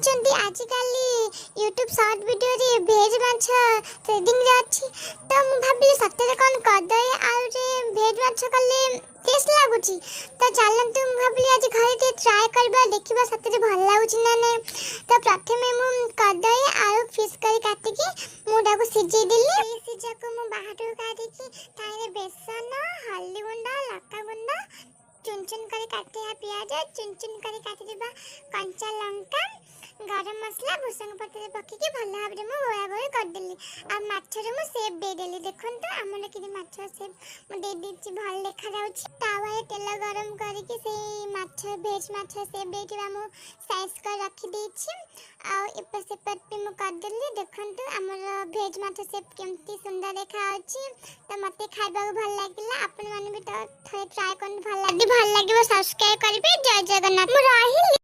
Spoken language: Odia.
ଜାଣିଛନ୍ତି, ଆଜିକାଲି ୟୁଟ୍ୟୁବ୍ ସର୍ଟ ଭିଡ଼ିଓରେ ଭେଜ୍ ମାଛ ଟ୍ରେଣ୍ଡିଂରେ ଅଛି। ତ ମୁଁ ଭାବିଲି, ସତରେ କ'ଣ କଦଳୀ ଆଳୁରେ ଭେଜ୍ ମାଛ କଲେ ଟେଷ୍ଟ ଲାଗୁଛି? ତ ଚାଲନ୍ତୁ, ମୁଁ ଭାବିଲି ଆଜି ଘରେ ଟିକେ ଟ୍ରାଏ କରିବା, ଦେଖିବା ସତରେ ଭଲ ଲାଗୁଛି ନା ନାହିଁ। ତ ପ୍ରଥମେ ମୁଁ କଦଳୀ ଆଳୁ ପିସ୍ କରି କାଟିକି ମୁଁ ତାକୁ ସିଝେଇ ଦେଲି। ସେଇ ସିଝାକୁ ମୁଁ ବାହାରକୁ କାଢ଼ିକି ତାହିଁରେ ବେସନ, ହଳଦୀ ଗୁଣ୍ଡ, ଲଙ୍କା ଗୁଣ୍ଡ, ଚୁନ ଚୁନ କରି କାଟିଥିବା ପିଆଜ, ଚୁନ ଚୁନ କରି କାଟିଥିବା କଞ୍ଚା ଲଙ୍କା, ଗରମ ମସଲା, ଭୃସଙ୍ଗ ପତ୍ର ପକେଇକି ଭଲ ଭାବରେ ମୁଁ ଗୋଳା ଗୋଳି କରିଦେଲି। ଆଉ ମାଛରେ ମୁଁ ସେପ୍ ଦେଇଦେଲି। ଦେଖନ୍ତୁ, ଆମର କିଛି ମାଛ ସେପ୍ ମୁଁ ଦେଇଦେଇଛି, ଭଲ ଦେଖାଯାଉଛି। ତାୱାରେ ତେଲ ଗରମ କରିକି ସେଇ ମାଛ, ଭେଜ୍ ମାଛ ସେପ୍ ଦେଇଥିବା ମୁଁ ସାଇଜ୍ କରି ରଖିଦେଇଛି। ଆଉ ଏପଟ ସେପଟ ବି ମୁଁ କରିଦେଲି। ଦେଖନ୍ତୁ, ଆମର ଭେଜ୍ ମାଛ ସେପ୍ କେମିତି ସୁନ୍ଦର ଦେଖାଯାଉଛି। ତ ମୋତେ ଖାଇବାକୁ ଭଲ ଲାଗିଲା। ଆପଣମାନେ ବି ତ ଥରେ ଟ୍ରାଏ କରନ୍ତୁ, ଭଲ ଲାଗି ଭଲ ଲାଗିବ। ସବସ୍କ୍ରାଇବ୍ କରିବେ। ଜୟ ଜଗନ୍ନାଥ, ମୁଁ ରହିଲି।